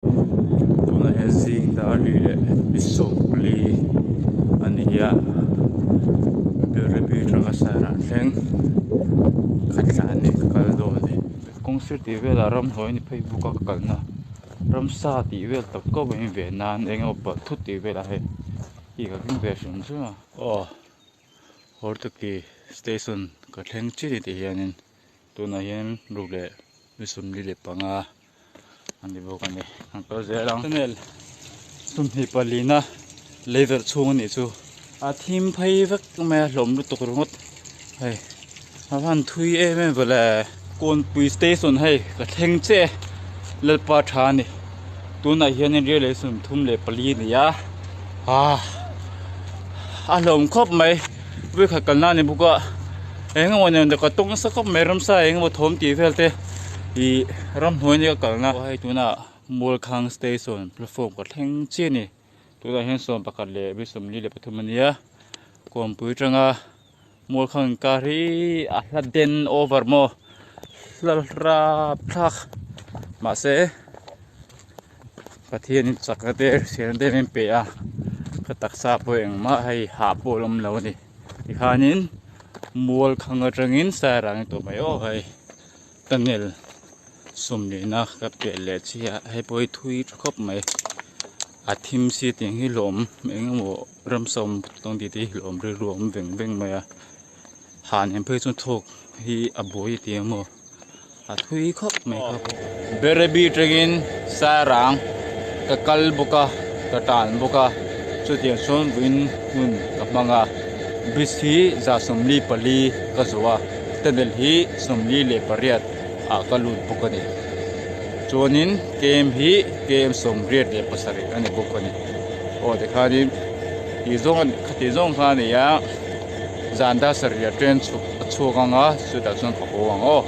Tunah hian zing dar li leh ni sawmpli a ni a Bairabi atanga Sairah thleng ka tlan leh ka kal dawn a ni kawng sir tih velah ramhnuai a ni phei bawk a ka kalna ramsa tih vel tam kawp a in ve nan eng emaw palh thut tih velah hei hi ka keng ve hrim hrim a aw Hortoki station ka thleng chiah a ni tih hianin tunah hian ruk leh ni 45 a ni bawk a ni an kal zel ang tunnel 24 na leiverh chhung a nih chu a thim phei vek mai a hlawm lutuk ringawt hei a van thui em em vawle kawnpui station hei ka thleng chiah e lalpa tha a ni tunah hianin railway 34 a ni a ah a hlawm khawp mai vawikhat kalna a ni bawk a eng emaw nen ka tawng nasa khawp mai ramsa eng emaw thawm tih vel te ih ramhnuai nia ka kalna hei tunah Mualkhang station platform ka thleng chiah a ni tunah hian 11:43 a nia kawnpui atanga Mualkhang inkar hi a hla den over maw hla rapthlak mahse Pathianin chakna te hriselna te min pe a ka taksa pawh engmah hei hah pawh a awm lo a ni tikhanin Mualkhang atangin Sairang a ni tawh mai aw hei tunnel sawmlihna ka pelh leh chiah a hei pawh hi thui tha khawp mai a thim si tiang hi hlawm eng emaw ramsa awm tawng tih te hi hlawm rilru a awm veng veng mai a han en phei chuan thawk hi a buai a ti ang maw a thui khawp mai kha Bairabi atangin Sairang ka kal bawk a ka tan bawk a chutiang chuan vawiin hun ka hmang a bridge hi 144 ka zawh a tunnel hi 48 ah ka lut bawk a ni chuanin kem hi kem 87 a ni bawk a ni aw tikhanin tih zawng a khatih zawng kha a ni a zan dar sarih ah train chhuk a chhuak ang a chutah chuan ka haw ang aw.